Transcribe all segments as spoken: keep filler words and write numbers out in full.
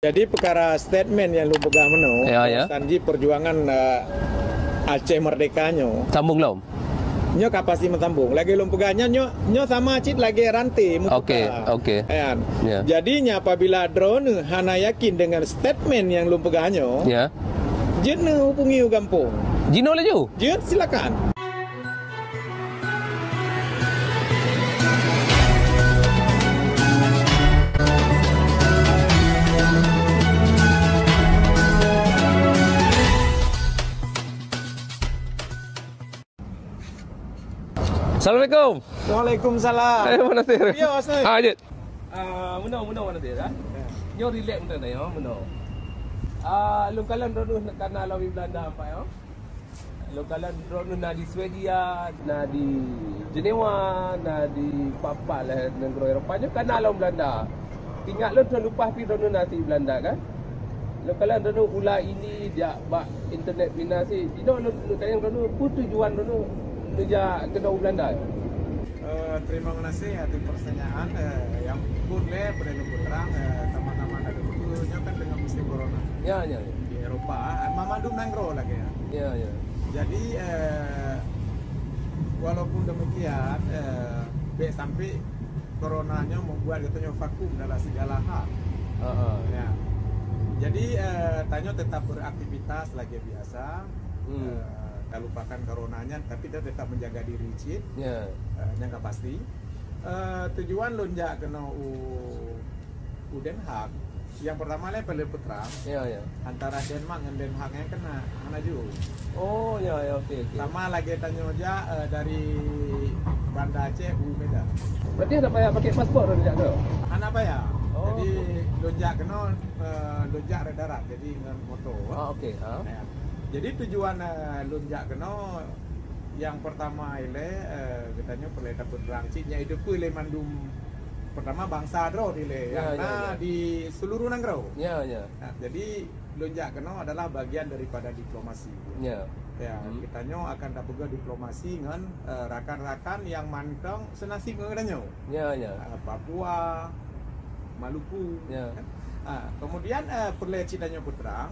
Jadi peukara statement nyang lôn peugah meunoe, ya, ya, pesan jih perjuangan, eh, Aceh Merdeka nyoe. Sambung lom. Nyoe ka pasti meusambung. Lagèe lôn peugah nyan, nyoe, nyoe sama cit lagèe ranté meuputa. Oke, oke. Kan? Ya. Jadi nyan apabila droeneuh hana yakin dengan statement nyang lôn peugah nyoe, ya, jeuet neuhubungi u gampông. Jinoe laju. Jeuet, silakan. Assalamualaikum. Waalaikumsalam. Eh, Mak Nasir. Ya, Mak Nasir. Ah, jeuet. Ah, meunoe, meunoe, Mak Nasir, ah. Ya. Nyoe relax meunoe, ya, meunoe. Ah, lôn kalon droeneuh ka na lom di Belanda, Pak, ya. Lôn kalon droeneuh na di Swedia, na di Jenewa, na di pat-pat lé nanggroe Eropa nyoe ka na lom Belanda. Ingat lôn, lôn lupa pih droeneuh na di Belanda kan. Lôn kalon droeneuh ula ini jak bak internet pih na sit. Jinoe lôn, lôn tanyong droeneuh, peue tujuan droeneuh neujak keunoe u Belanda? Eh, terima kasih atas pertanyaan. Eh, yang pun lé, boleh lôn peutrang, eh, sama-sama ada betul, nyoe kan dengan musim corona. Ya, ya, ya. Di Eropa, eh, mandum nanggroe lagèe nyan. Ya, ya. Jadi, eh, walaupun demikian, eh, bèk sampai corona nyoe membuat geutanyoe vakum dalam segala hal. Ha, ha. Ya. Jadi, eh, tanyoe tetap beraktivitas lagèe biasa. Hmm. Eh, tak lupakan corona nyan, tapi kita tetap menjaga diri cit. Ya. Eh, nyan ka pasti. Eh, tujuan lôn jak keunoe u, u Den Haag. Yang pertama lé, peureulèe peutrang. Ya, ya. Antara Denmark ngon Den Haag nyan kan hana jeuet. Oh, ya, ya, oke, oke. Sama lagèe tanyoe jak, eh, dari Banda Aceh u Medan. Berarti hana payah pakai paspor lôn jak tu? Hana payah. Oh, oke. Jadi, lôn jak keunoe, eh, lôn jak darat, jadi ngon moto. Ah, oke, ha. Ya. Jadi, tujuan, eh, lôn jak keunoe, yang pertama ilèe, eh, geutanyoe peureulèe tapeutrang cit nyan, itu pun ilèe mandum, pertama bansa droe ilèe, ya, yang ya, na ya, di seluruh nanggroe. Ya, ya. Nah, jadi lôn jak keunoe adalah bagian daripada diplomasi. Ya. Ya, hmm, geutanyoe akan tapeugah diplomasi ngon, eh, rakan-rakan yang mantong seunasib ngon geutanyoe. Ya, ya. Ah, Papua, Maluku. Ya. Ah, kemudian, eh, peureulèe cit tanyoe peutrang,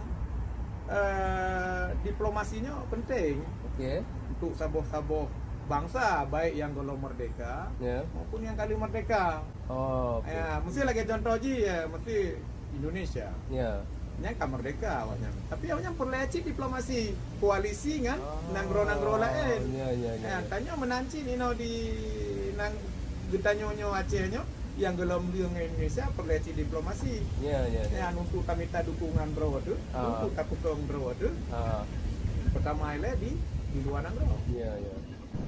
eh, diplomasi nyoe penting, oke, untuk saboh-saboh bansa, baik yang golom merdeka, ya, maupun yang ka lheueh merdeka. Oh, oke. Ya, mesti lagèe contoh jih, ya, mesti Indonesia. Ya. Nyan ka merdeka awaknyan. Tapi awaknyan peureulèe cit diplomasi, koalisi ngon, oh, nanggroe-nanggroe laén. Ya, ya, ya, ya. Tanyoe meunan cit inoe di nang-, geutanyoe nyoe Aceh nyoe, nyang golom lheueh ngon Indonesia peureulèe cit diplomasi. Ya, ya, ya. Ya, untuk tamita dukungan droe teuh, ah, untuk tapeukong droe teuh. Ah. Pertama ilèe di, di luwa nanggroe. Ya, ya.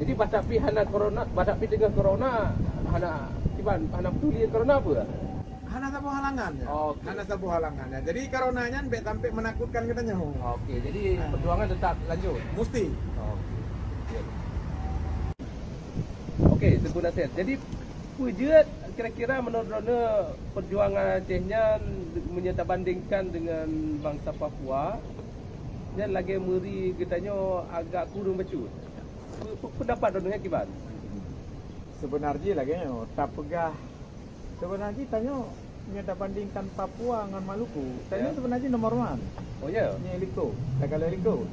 Jadi, batak pih hana corona, batak pih teungoh corona, hana, kiban, hana peduli corona peue? Hana saboh halangan, ya. Oke. Hana saboh halangan, ya. Jadi, corona nyan bèk sampai menakutkan geutanyoe. Oke, jadi, ah, perjuangan tetap lanjut? Mesti. Oke. Ya. Oke, Teungku Nasir. Jadi, peue jeuet kira-kira menurut droeneuh perjuangan Aceh nyan meunyoe tabandingkan dengan bansa Papua, nyan lagèe meuri geutanyoe agak kureueng bacut? Pe-, pe-, pendapat droeneuh nyan kiban? Seubeuna jih lagèe nyoe, tapeugah, seubeuna jih tanyoe, nyoe tabandingkan Papua ngon Maluku, tanyoe, ya, seubeuna jih nomor one. Oh, ya? Nyoe liko, takalon liko.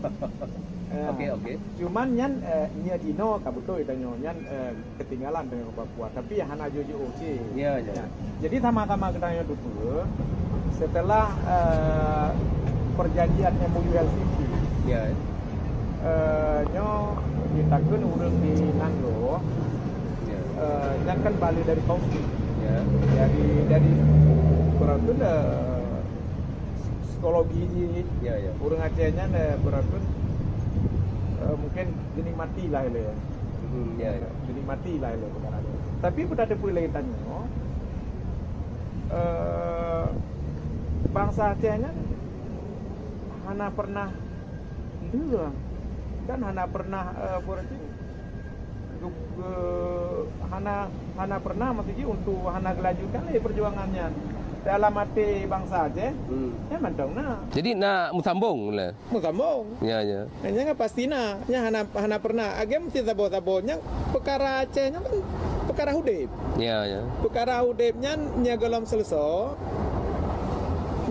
Ya. Oke, oke. Cuman nyan, eh, nyoe jinoe ka beutôi tanyoe, nyan, eh, ketinggalan dengan Papua, tapi hana jujur cit. Ya, ya. Ya. Jadi sama-sama geutanyoe teupeue, setelah, eh, perjanjian M O U Helsinki, ya, eh, nyoe jitakheun ureueng di nanggroe, ya, eh, nyan kan bale dari konflik. Ya. Dari, dari, berarti, eh, psikologi jih, ya, ya, ureueng Aceh nyan, eh, berarti, eh, mungkin dinikmati lah ilèe. Hmm, ya, ya. Dinikmati lah ilèe perkara nyan. Tapi peutateupeue lé tanyoe, eh, bansa Aceh nyan hana pernah lheueh dan hana pernah, eh, berarti ge-, ge-, hana, hana pernah, maksud jih, untuk hana geulanjutkan lé perjuangan nyan. Dalam até bansa Aceh, hmm, nyan mantong na. Jadi na meusambong lé? Meusambong. Ya, ya. Nyan kan pasti na. Nyan hana, hana pernah. Agam mesti saboh-saboh. Nyan peukara Aceh nyan kan peukara udép. Ya, ya. Peukara udép nyan, nyan golom seuleusoe.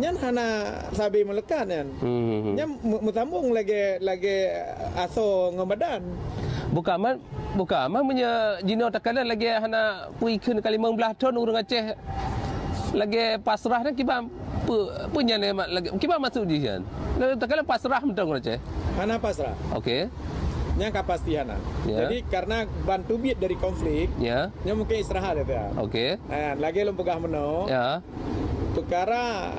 Nyan hana sabe meulekat nyan. Hmm. Nyan meu-, meusambong lagèe, lagèe asoe ngon badan. Buka amat, buka amat meunyoe jinoe takalon lagèe hana peue ikheun ka limong blaih thon ureueng Aceh lagèe pasrah nyan kiban peue, peue nyan lagèe, kiban maksud jih nyan? Lagèe takalon pasrah mantong ureueng Aceh. Hana pasrah. Okey. Nyan ka pasti hana. Ya. Jadi karena ban teubiet dari konflik, ya, nyan mungkin istirahat ya. Okey. Eh, lagèe lôn peugah meunoe. Ya. Peukara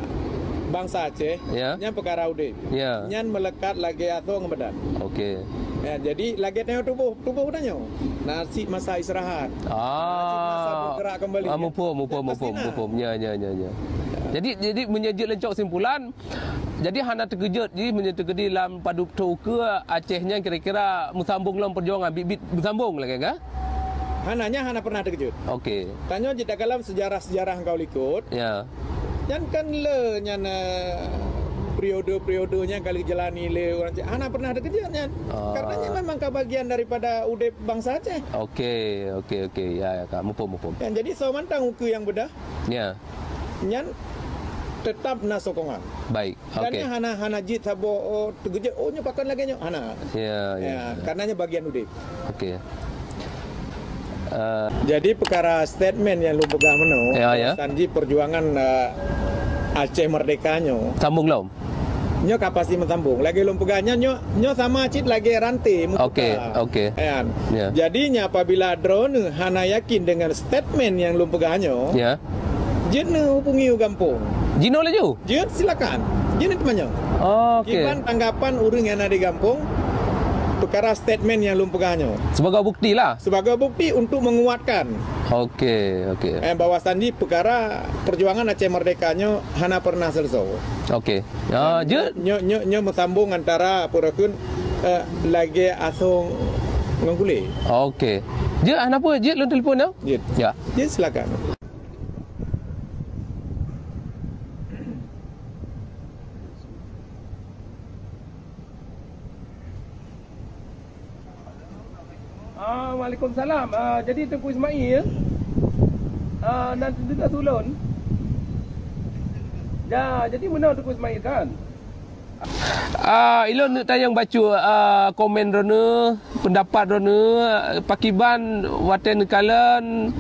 bansa Aceh, ya, nyan peukara udép. Ya. Nyan meulekat lagèe asoe ngon badan. Okey. Ya, jadi lagèe tanyoe tuboh, tuboh tanyoe. Na cit masa istirahat. Ah. Na cit masa bergerak kembali. Ah, muphom, muphom, muphom, muphom. Ya, ya, ya, ya. Jadi, jadi meunyoe jeuet leuncok simpulan, jadi hana teukeujot jih meunyoe teukeudi lam padub tho ukeue Aceh nyan kira-kira meusambong lom peujuangan, biet-biet meusambong lagèe ka? Hana, nyan hana pernah teukeujot. Okey. Tanyoe jeuet takalon sejarah-sejarah nyang ka likot. Ya. Nyan kan le nyan, eh, periode-periode nyang ka lheueh jalani lé ureueng Aceh. Hana pernah teukeujot nyan. Ah. Karena nyan memang ka bagian daripada udép bansa Aceh. Okey, okey, okey. Ya, ya, ka. Muphom, muphom. Ya, jadi soe mantong ukeue nyang beudah. Ya. Nyan tetap na sokongan. Baik. Dan okey. Nyan hana, hana jeuet saboh, oh, teukeujot, oh, nyoe pakon lagèe nyoe. Hana. Ya, ya, ya, ya. Karena nyan bagian udép. Okey. Eh. Jadi peukara statement nyang lôn peugah meunoe, ya, ya, bahwasanjih perjuangan, eh, Aceh Merdeka nyoe. Sambong lom. Nyoe ka pasti meusambong. Lagèe lôn peugah nyan, nyoe, nyoe sama cit lagèe ranté meuputa. Okey, okey. Kan? Ya. Jadi nyan apabila droeneuh hana yakin dengan statement nyang lôn peugah nyoe, ya, jeuet neuhubungi u gampông. Jinoe laju? Jeuet, silakan. Jeuet teumanyong. Oh, okey. Kiban tanggapan ureueng nyang na di gampông peukara statement nyang lôn peugah nyoe. Sebagai bukti lah. Sebagai bukti untuk menguatkan. Okey, okey. Eh, bahwasanjih peukara perjuangan Aceh Merdeka nyoe hana pernah seuleusoe. Okey. Ah, jeuet. Nyoe, nyoe, nyoe meusambong antara peue kheun, eh, lagèe asoe ngon kulé. Okey. Jeuet, hana peue, jeuet lôn telepon tau. Jeuet. Ya. Jeuet, silakan. Ah, waalaikumsalam. Ah, jadi Teungku Ismail, ah, nan teudeungoe ulôn. Ya, jadi meunoe Teungku Ismail kan? Ah, ilôn neuk tanyong bacut, ah, komen droeneuh, peundapat droeneuh, pakiban watèe neukalon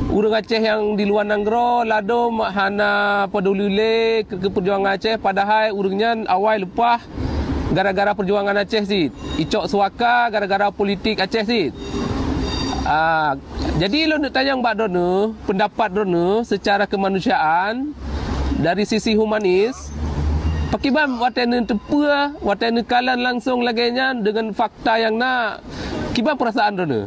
ureueng Aceh nyang di luwa nanggroe ladôm hana peuduli lé keu, keu peujuangan Aceh, padahai ureueng nyan awai leupah gara-gara peujuangan Aceh cit. Icok suaka gara-gara politik Aceh cit. Ah, jadi lôn neuk tanyong bak droeneuh, peundapat droeneuh seucara keumanusiaan, dari sisi humanis, pakiban watèe neuteupeue, watèe neukalon langsong lagèe nyan deungon fakta nyang na, kiban peurasaan droeneuh?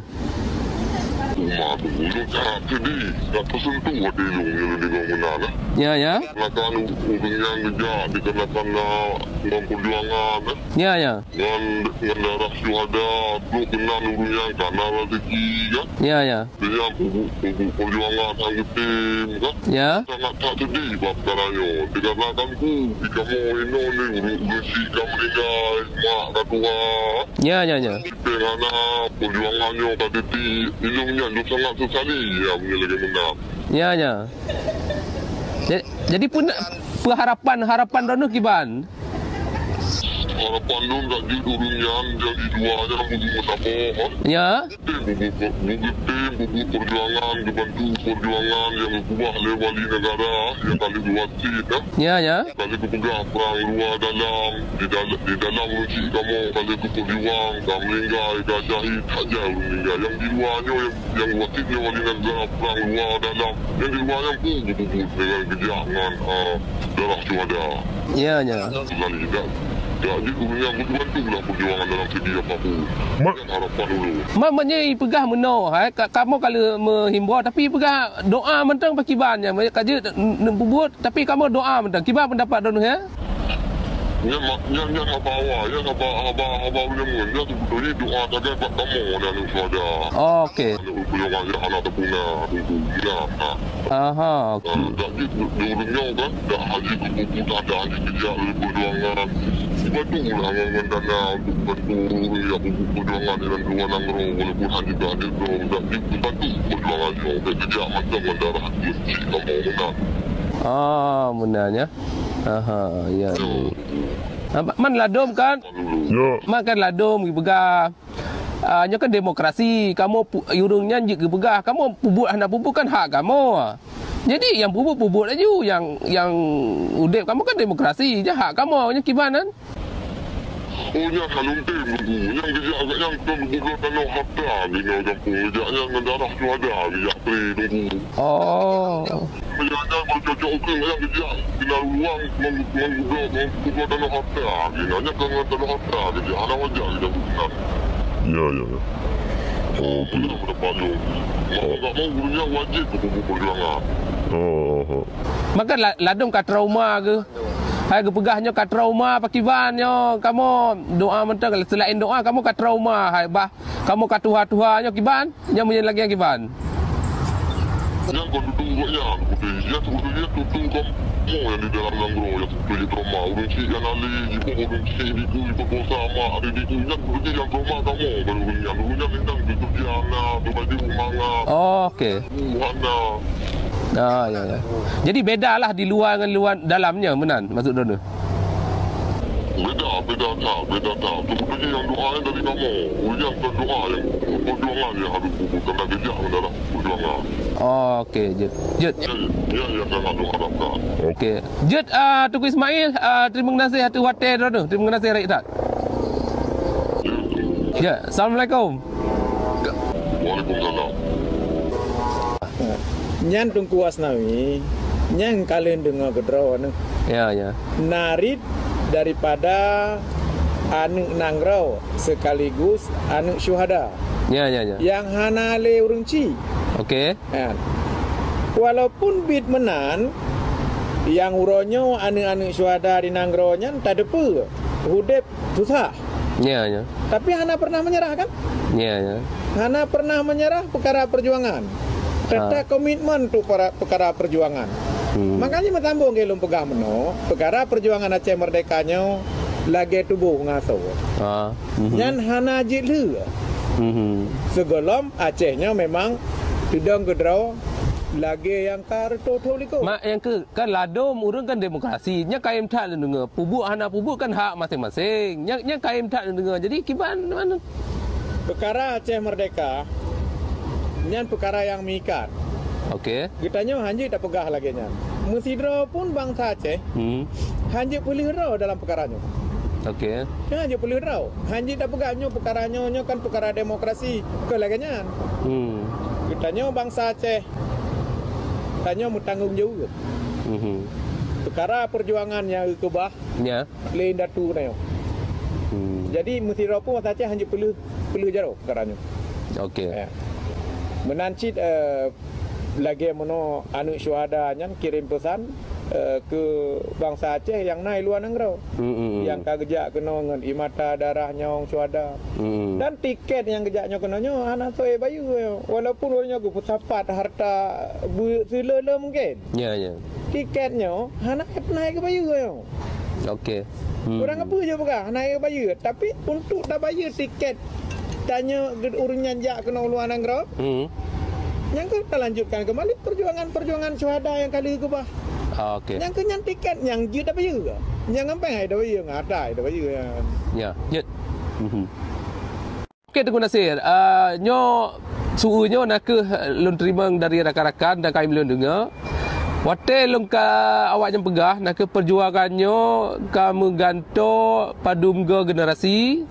Uma tu ulôn sangat sedih, dak teusentuh até lôn nyoe deungon meunan, eh. Ya, ya. Dikarenakan u-, ureueng nyang geujak dikarenakan, eh, ngon peujuangan, eh. Ya, ya. Ngon, ngon darah syuhada, trok keunan ureueng nyang ka na raseuki, kan. Ya, ya. Ureueng nyang peubuet, peubuet peujuangan han geutem, kan. Ya. Sangat that sedih bak peukara nyoe. Dikarenakan ku, di kamoe inoe ni ureueng, ureueng chik ka meuninggai, mak ka tuha. Ya, ya, ya. Sipéng hana, peujuangan nyoe ka teuti. Ilôn nyan lôn sangat sesali, ya, meunyoe lagèe meunan. Ya, ya. Ja-, jadi pun, peuharapan, harapan droeneuh kiban? Harapan lôn dak jeuet ureueng nyan nyang di luwa nyan peubuet meusaboh, ha? Ya. Geutem peubuet, geutem peubuet peujuangan, geubantu peujuangan nyang geukeubah lé wali neugara nyang ka lheueh geuwasiet, ha? Ya, ya. Ka lheueh geupeugah prang luwa dalam, di dal-, di dalam ureueng chik kamoe ka lheueh geupeujuang, ka meuninggai, ka syahid, hana ureueng meuninggai. Nyang di luwa nyoe nyang, nyang geuwasiet lé wali neugara prang luwa dalam. Nyang di luwa nyan peue geupeubuet deungon geujak ngon, ah, darah syuhada. Ya, ya. Lali dak, dak jeuet ureueng nyang geubantu lam peujuangan dalam segi apapun. Ma- Nyan harapan ulôn. Ma-, meunyoe ipeugah meunoe, hai, ka-, kamoe ka lheueh meuhimbau, tapi ipeugah doa mantong pakiban nyan, ka jeuet n-, neupeubuet, tapi kamoe doa mantong. Kiban peundapat droeneuh, ya? Nyan ma-, nyan, nyan haba awai, nyan haba, haba, haba ulôn nyan, nyan seubeutôi jih doa sagai bak kamoe dan syuhada. Okey. Ureueng nyang hana teupuna, teungku. Nah, nah. Aha, okey. Ah, dak jeuet di ureueng nyoe kan, dak hana jeuet keu buku, dak hana jeuet keu jak lé peujuangan. Dibantu lah ngon, ngon dana untuk bantu ureueng nyang peubuet peujuangan di luwa nanggroe, walaupun hana jeuet keu hadir droe, dak jeuet dibantu peujuangan nyoe, bèk geujak mantong ngon darah keuchik kamoe meunan. Ah, meunan, ya. Aha, ya, ya. Ah, man ladom kan? Ya. Man kan ladom geupeugah. Ah, nyoe kan demokrasi. Kamoe pu-, ureueng nyan jeuet geupeugah. Kamoe peubuet hana peubuet kan hak kamoe. Jadi nyang peubuet, peubuet laju. Nyang, nyang udeb kamoe kan demokrasi. Nyan hak kamoe. Nyan kiban kan? Oh, nyan hana lom tem, Teungku. Nyang geujak awak nyan kon geupeubloe tanoh harta geunoe gampông. Geujak nyan ngon darah syuhada geujak tré, Teungku. Oh. Meunyoe nyan baru cocok ukeue, nyang geujak keunan luwang ngon, ngon geupeubloe, ngon geupeubloe tanoh harta geunoe. Nyan kon ngon tanoh harta geujak. Hana wajar geujak buet keunan. Ya, ya, ya. Oh, beuna pendapat lôn. Mau enggak mau, ureueng nyan wajéb keu peubuet peujuangan. Oh, oh, oh. Maka la-, ladom ka trauma geuh. Hai geupeugah nyoe ka trauma pakiban nyoe. Kamoe doa mantong, selain doa kamoe ka trauma. Hai bah kamoe ka tuha-tuha nyoe kiban. Nyoe meunyoe lagèe nyan kiban. Nyan kon tutoe gobnyan, beutôi. Nyan tutoe, nyan tutoe kamoe nyang di dalam nanggroe, nyan tutoe jih trauma. Ureueng chik nyang na lé, jiboh ureueng chik dikeue, jipeurkosa mak dikeue. Nyan tutoe jih nyang trauma kamoe, ban ureueng nyan. Ureueng nyan inong tutoe jih hana, beubaju manga. Oke. Hana. Ah, ya, ya. Jadi beda lah di luar ngon luar dalam nyoe meunan maksud droeneuh. Beda, beda that, beda that. Tutoe jih nyang doa nyan dari kamoe. Ureueng nyan kon doa nyang, perjuangan nyang harus pupuk, karena geujak ngon darah perjuangan. Oh, oke, jeuet. Jeuet. Ya, ya, ya, sangat mengharapkan. Oke. Jeuet, ah, Teungku Ismail, ah, terima kasih atas watèe droeneuh. Terima kasih rayeuk that. Ya, assalamualaikum. Waalaikumsalam. Nyan Teungku Asnawi, nyang ka lheueh deungoe keudroe nyoe. Ya, ya. Narit daripada aneuk nanggroe sekaligus aneuk syuhada. Ya, ya, ya. Nyang hana lé ureueng chik. Oke. Kan? Walaupun bit meunan, nyang uroe nyoe aneuk-aneuk syuhada di nanggroe nyan tateupeue udeb susah. Ya, ya. Tapi hana pernah menyerah, kan? Ya, ya. Hana pernah menyerah peukara perjuangan. Tetap komitmen untuk para, peukara perjuangan. Hmm. Makanya meusambông lé lôn peugah meunoe, peukara perjuangan Aceh Merdeka nyoe lagèe tuboh ngon asoe. Ah. Mhm. Nyan hana jeuet lheueh. Mhm. Sigohlom Aceh nyoe memang teudong keudroe lagèe nyang ka reutôh thôn likôt. Mak nyang keu Kan ladom ureueng kan demokrasi. Nyan kayém that lôn deungoe. Peubuet hana peubuet kan hak maséng-maséng. Nyan, nyan kayém that lôn deungoe. Jadi kiban mana? Peukara Aceh Merdeka nyan peukara nyang meuikat. Oke. Geutanyoe hanjeuet tapeugah lagèe nyan. Meusidroe pun bansa Aceh hanjeuet peuleueh droe dalam peukara nyoe. Oke. Nyan hanjeuet peuleueh droe. Hanjeuet tapeugah nyoe peukara nyoe, nyoe kan peukara demokrasi. Kon lagèe nyan. Hmm. Geutanyoe bansa Aceh Tanyoe meutanggong jaweueb. Mhm. Peukara peujuangan nyang geukeubah lé indatu tanyoe. Hmm. Jadi meusidroe pun watèe Aceh hanjeuet peuleueh, peuleueh jaroe peukara nyoe. Oke. Ya. Meunan cit, eh, lagèe meunoe aneuk syuhada nyan kirém peusan, eh, keu bansa Aceh nyang na i luwa nanggroe. Hmm, hmm, hmm. Nyang ka geujak keunoe ngon ie mata darah nyawöng syuhada. Hmm. Dan tiket nyang geujak nyoe keunoe nyoe hana soe bayeue nyoe. Walaupun ureueng nyoe geupeusapat harta beusileue-leue mungken. Ya, ya. Tiket nyoe hana pernah geubayeue nyoe. Oke. Hmm. Ureueng apa je peugah hana geubayeue, tapi untuk tabayeue tiket tanyoe ureueng nyan jak keunoe luwa nanggroe. Hmm. Nyang ka talanjutkan kembali perjuangan-perjuangan syuhada nyang ka lheueh keubah. Ah, oke. Nyang keu nyan tiket nyang jeuet tabayeue. Nyang ngampeng hai tabayeue, ngon harta hai tabayeue nyan. Ya, jeuet. Mhm. Oke, Teungku Nasir. Ah, nyoe su-, nyoe na kheueh lôn teurimong dari rakan-rakan dan kayém lôn deungoe. Watèe lôn ka awak nyan peugah, na kheueh peujuangan nyoe ka meugantoe padum goe generasi,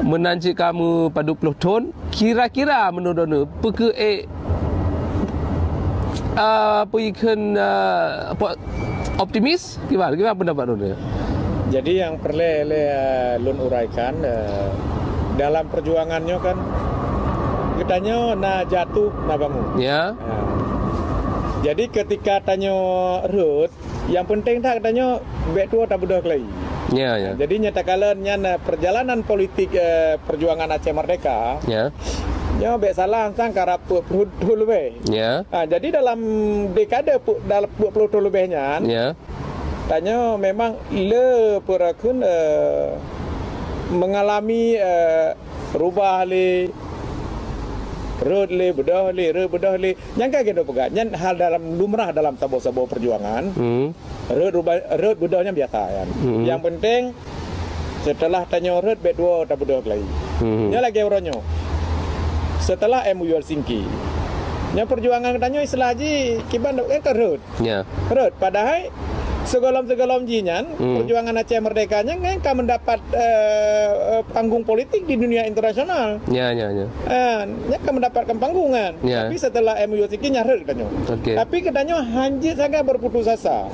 meunan cit ka meupadub ploh thon. Kira-kira meunurot droeneuh, peu kheueh ék, ah, peu ikheun, ah, po-, optimis? Kiban, kiban pendapat droeneuh? Jadi nyang peureulèe lé, eh, lôn uraikan, eh, dalam peujuangan nyoe kan, geutanyoe na jatuh, na bangun. Ya. Ya. Jadi ketika tanyoe rhot, nyang penting that geutanyoe bèk tuwoe tabeudôh keulayi. Ya, ya. Jadi nyata kalon nyan, eh, perjalanan politik, eh, perjuangan Aceh Merdeka, ya, nyoe bèk salah sang karab peuet ploh thon leubeh. Ya. Ha, jadi dalam dekade pu-, dalam peuet ploh thon leubeh nyan, ya, tanyoe memang le peurakheun, eh, mengalami, eh, rubah lé, Rhot lé, beudôh lé, rhot beudôh lé. Nyang ka geupeugah, nyan hal dalam lumrah dalam saboh-saboh perjuangan. Hmm. Rhot ruba-, rhot beudôh nyan biasa kan. Hmm. Yang penting setelah tanyoe rhot bèk tuwoe tabeudôh keulayi. Hmm. Nyoe lagèe uroe nyoe. Setelah M O U Helsinki. Nyoe perjuangan tanyoe istilah jih kiban dok kan rhot. Ya. Rhot, padahai sigohlom-sigohlom jih nyan, hmm, perjuangan Aceh Merdeka nyan kan ka mendapat, eh, eh, panggung politik di dunia internasional. Ya, ya, ya. Eh, nyan ka mendapatkan panggung kan. Ya. Tapi setelah M O U Helsinki nyan rhot geutanyoe. Oke. Tapi geutanyoe hanjeuet sagai berputus asa.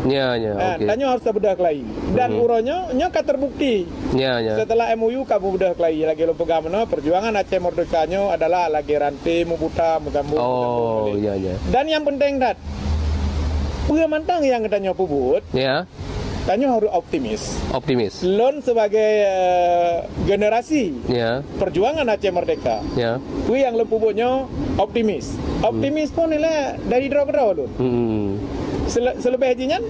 Ya, ya, eh, oke. Tanyoe harus tabeudôh keulayi. Dan, hmm, uroe nyoe, nyoe ka terbukti. Ya, ya. Setelah M O U ka beudôh keulayi, lagèe lôn peugah meunoe, perjuangan Aceh Merdeka nyoe adalah lagèe ranté meubuta, meusambung, meusambung. Oh, ya, ya. Dan yang penting that, peue mantong nyang geutanyoe peubuet, ya, tanyoe harus optimis. Optimis. Lôn sebagai, eh, generasi, ya, perjuangan Aceh Merdeka, ya, peue nyang lôn peubuet nyoe optimis. Hmm. Optimis pun ilèe dari droe keudroe lôn. Hmm. Sele-, seleubeh jih nyan,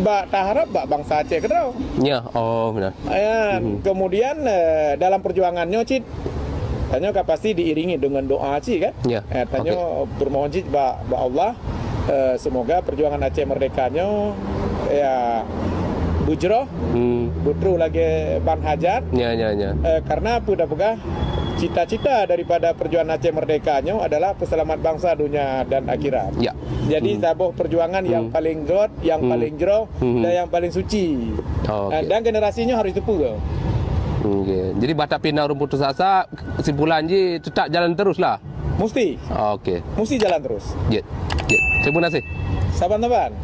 bak taharap bak bansa Aceh keudroe. Ya, oh, benar. Ya, hmm, kemudian, eh, dalam perjuangan nyoe cit, tanyoe ka pasti diiringi dengan doa cit kan? Ya, eh, tanyoe, oke, bermohon cit bak, bak Allah, eh, semoga perjuangan Aceh Merdeka nyoe, ya, beujroh, hmm, beutôi lagèe ban hajat. Ya, ya, ya. Eh, karena peue tapeugah, cita-cita daripada perjuangan Aceh Merdeka nyoe adalah peuseulamat bansa dunia dan akhirat. Ya. Jadi, hmm, saboh perjuangan yang, hmm, paling gèt, yang, hmm, paling jroh, hmm, dan yang paling suci. Oh, oke. Eh, dan generasi nyoe harus teupeue. Oke. Jadi, bah tapi na ureueng putus asa, kesimpulan jih tetap jalan terus lah. Musti. Oke. Musti jalan terus. Jeuet. Jeuet. Terima kasih. Saban-saban.